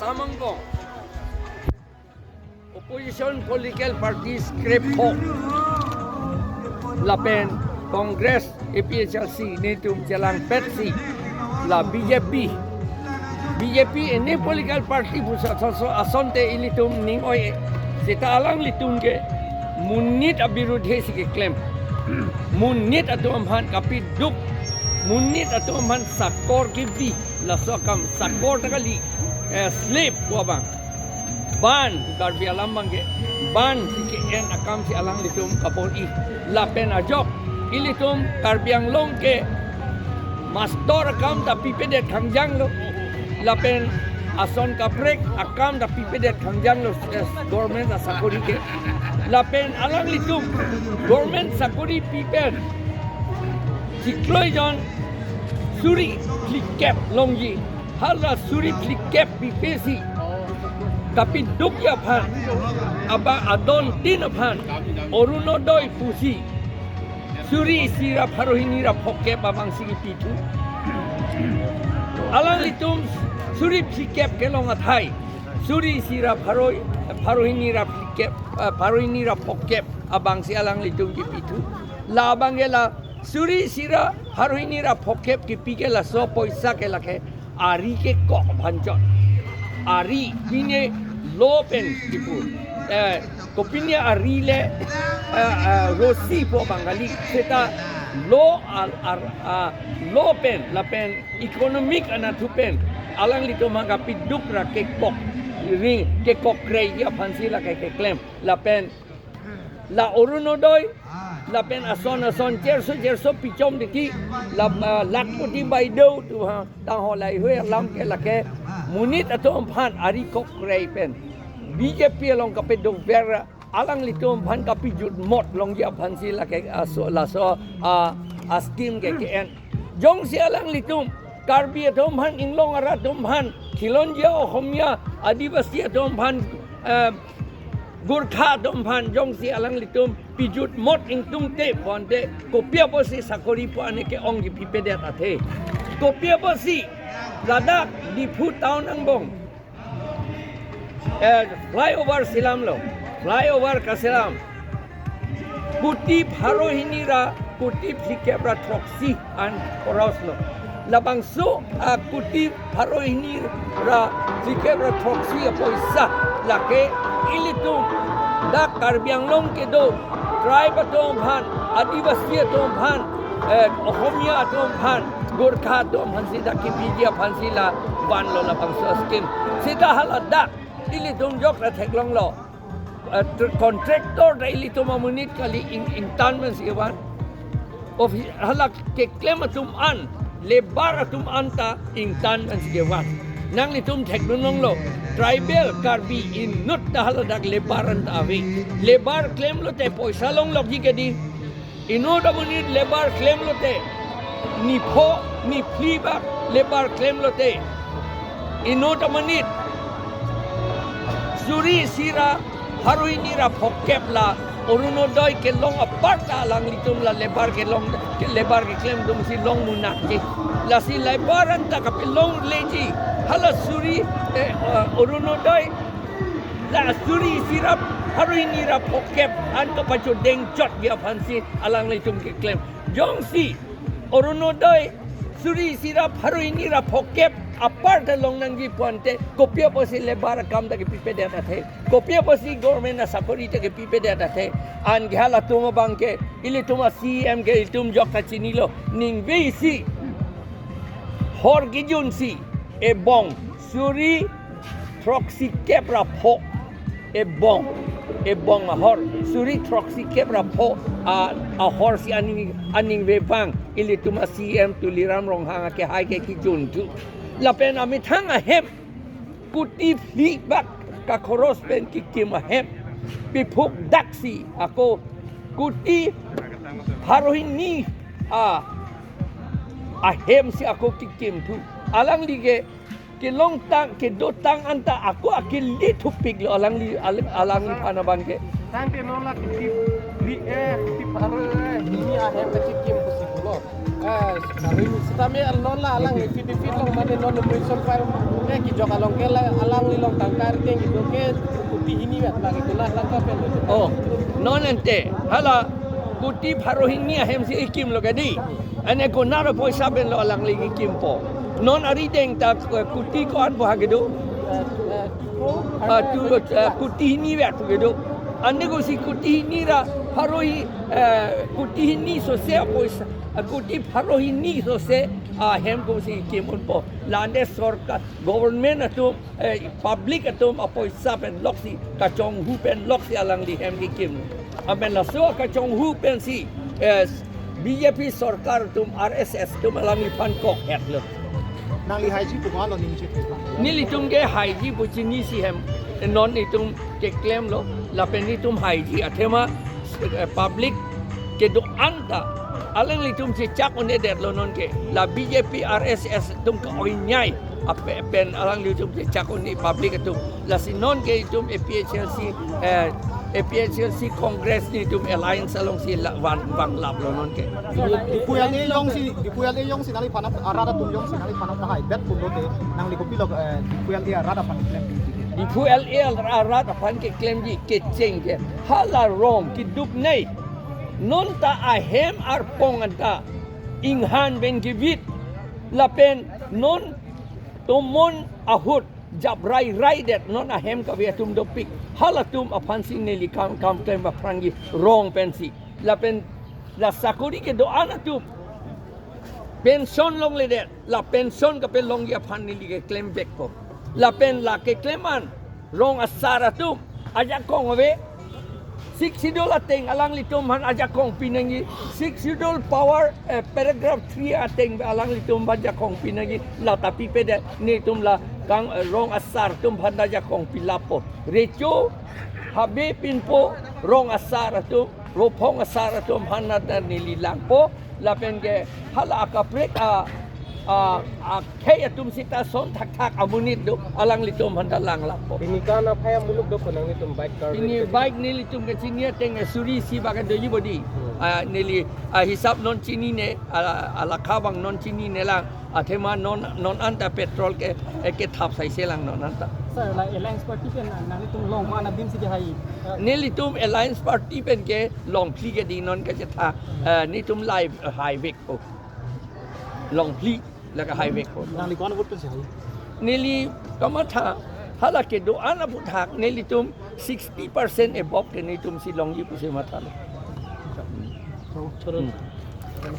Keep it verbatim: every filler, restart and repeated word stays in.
Amangkong opposition political parties krepho lapen Congress, A P H L C netum chelangpetsi la B J P, B J P ene political party pusi ason, asonte ilitum ning oi-e. Seta alanglitum ke monit abirudhe si keklem. Monit atum aphan kapiduk, monit atum aphan sakor kebi, laso akam sakor ta kali, eh, slave pu abang. Ban, Karbi alam abangke ban si ke-en akam si alanglitum kabor-i. Lapen ajok ilitum Karbi Anglong ke mastor akam ta pipedet khangjanglo. Lapen ason kaprek akam ta pipedet khangjanglo, eh, government asakori ke. Lapen alanglitum government sakori pipen chiklo jon suri phlikep longji. Hala suri phlikep pipesi kapidukji aphan, aba adon tin aphan Orunodoi pusi suri isi ra pharo hini ra phokep abangsi kipithu. Alanglitum suri phlikep kelong athai suri isi ra pharo, pharo hini ra phlikep, eh, pharo hini ra phokep abangsi alanglitum kipithu. La abangke la suri isi ra pharo hini ra phokep kipi ke laso poisa ke lake ari kekok aphan chot. Ari pine lo pen kipu. Eh, kopine ari le, eh, eh, rosi pu Bengali. Seta lo ar, ar, ah, lo pen lapen economic anatthu pen alanglitum aphan kapiduk ra kekok, ri kekok krei aphansi lake keklem. Lapen la Orunodoi, lapen ason ason cherso cherso pichom titi, la, ah, lakhpati baideo tu ha, tang ho laheihui alam ke lake monit atum aphan ari kok krei pen B J P along kapedover, alanglitum aphan kapijutmot longji aphansi lake aso, laso, ah, ah, scheme ke ke-en. Jongsi alanglitum Karbi atum aphan, inglong arat atum aphan, Khilonjia Ohomia, Adivasi atum aphan, eh, Gorkha atum aphan jongsi alanglitum pijutmot ingtungte bonte kopi apotsi sakori pu ane ke-ong kipipedet athe? Kopi apotsi ladak Diphu town angbong, eh, flyover selamlo, flyover kaselam, kuti pharo hini ra kuti phlikep ra throksi an khoros lo. Labangso, ah, kuti pharo hini ra phlikep ra throksi apoisa lake ilitum dak Karbi Anglong kedo tribe atum aphan, Adivasi atum aphan, eh, Ohomia atum aphan, Gorkha atum aphansi dak kipiji aphansi la vanlo labangso scheme. Seta hala dak ilitum jok ra theklonglo. Eh, tr-, contractor ta ilitum amonit kali, ing, ingtan pensi van. Office, hala keklem atum an, labour atum an ta ingtan pensi van. Nanglitum thekdun longlo, tribal Karbi inut ta hala dak labour an ta ave. Labour klemlote poisa longlokji kedi. Inut amonit labour klemlote, nipho niphli bak labour klemlote, inut amonit suri isi ra pharo hini ra phokep la Orunodoi kelong apar ta alanglitum la labour kelong, ke labour keklemdunsi long munak ke. Lasi labour an ta kapelongleji. Hala suri, eh, eh, Orunodoi la suri isi ra pharo hini ra phokep an kapachudeng chotji aphansi alanglitum keklem. Jongsi Orunodoi suri isi ra pharo hini ra phokep apar ta longnangji pu ante kopi apotsi labour akam ta kipipedet athe? Kopi apotsi government asakori ta kipipedet athe? Anke halatum abangke ilitum a-C E M ke ilitum jok ta chinilo, ningve isi hor kijunsi ebong suri throksikep ra pho ebong, ebong ahor, suri throksikep ra pho a, ahorsi aning, aningve vang ilitum a-C E M Tuliram Ronghang akehai ke kijunthu. Lapen amethang ahem kuti phli bak kakhoros pen kikim ahem piphuk daksi ako kuti pharo hini a, ahemsi ako kikimthu. Alangli ke kelongtang, kedotang anta ako akili thupiklo alangli, alang, alangliphan abangke. Tangte non la kuti phli, eh, kuti pharo, eh, hini ahem ke kikim pusi pulo. Sitame non la alang affidavit along mane non nomination file ke kijok along ke la alangli along tangka ardeng kedo ke kuti hini vet lagi kona tangka pen. Oh, non ante hala kuti pharo hini ahem si ikimlo kedi. Ane konat apoisa penlo alangli ikimpo. Non arideng ta, eh, kuti ko-an po ha kedo. Ah, tu, eh, kuti hini vet tu kedo. Ane kosi kuti hini ra pharo hi, eh, kuti hini sose apoisa, eh, kuti pharo hini sose ahem kosi ikim unpo. La ante sorkar, government atum, eh, public atum apoisa pen loksi, kachonghu pen loksi alangli hem kikim. Amen laso kachonghu pensi, eh, B J P sorkar atum, R S S atum alangliphan kok hetlo. Nangli haiji pu ko-anlo ningje? Nelitum ke haiji pu chinisi hem, non itum keklemlo, lapen itum haiji athema, eh, public kedo-an ta alanglitum chechak un-edetlo non ke, la B J P R S S atum ka-oinyai ape pen alanglitum chechak un-e public atum. Lasi non ke itum A P H L C, eh, A P H L C Congress nelitum alliance alongsi la van vanglaplo non ke. Diphu L A jongsi, Diphu L A jongsi nangliphan arat atum jongsi nangliphan tahai bet pulote nangli kopilo, eh, Diphu L A arat aphan keklem? Diphu L A arat aphan keklemji kecheng ke hala rong keduk nei. Non ta ahem arpong anta inghan pen kevit lapen non tomon ahut jap rai rai det, non ahem kave atum dopik. Halatum aphansi neli kam, kam klem aphrangji rong pensi. Lapen la sakori kedo-an atum pension longledet, la pension kapelongji aphan neli keklem vekpo. Lapen la keklem an rong asar atum ajakong ave. Sixth Schedule ateng alanglitum aphan ajakong pinangji. Sixth Schedule power, eh, paragraph three ateng alanglitum aphan ajakong pinangji. La ta pipedet, nelitum la kang, eh, rong asar atum aphan ajakong pilappo. Recho, habe pinpo, rong asar atum, rophong asar atum aphan ta neli langpo. Lapen ke hala akaprek a, a, akhei atum sita son thakthak amonit do, alanglitum aphan ta langlappo. Pini ko-an aphai amuluk do ko nanglitum bike car? Pini rate bike nelitum kachini ateng suri isi bak doji bodi. Hmm. Ah, neli, ah, hisap non chinine, ah, alakha abang non chinine lang. Athema non, non anta petrol ke, eh, kethap saise lang non anta. Sir, la Alliance Party pen nanglitum long ko-an abim si kehai? Nelitum Alliance Party pen ke longphli ke di non kachetha, eh, nelitum live, eh, haivekpo. Longphli la kahaivekpo. Nangli ko-an vote pensi hai? Neli kamatha, hala kedo-an aphuthak nelitum sixty percent above ke nelitum si longji pusi mathalo. So, Hmm.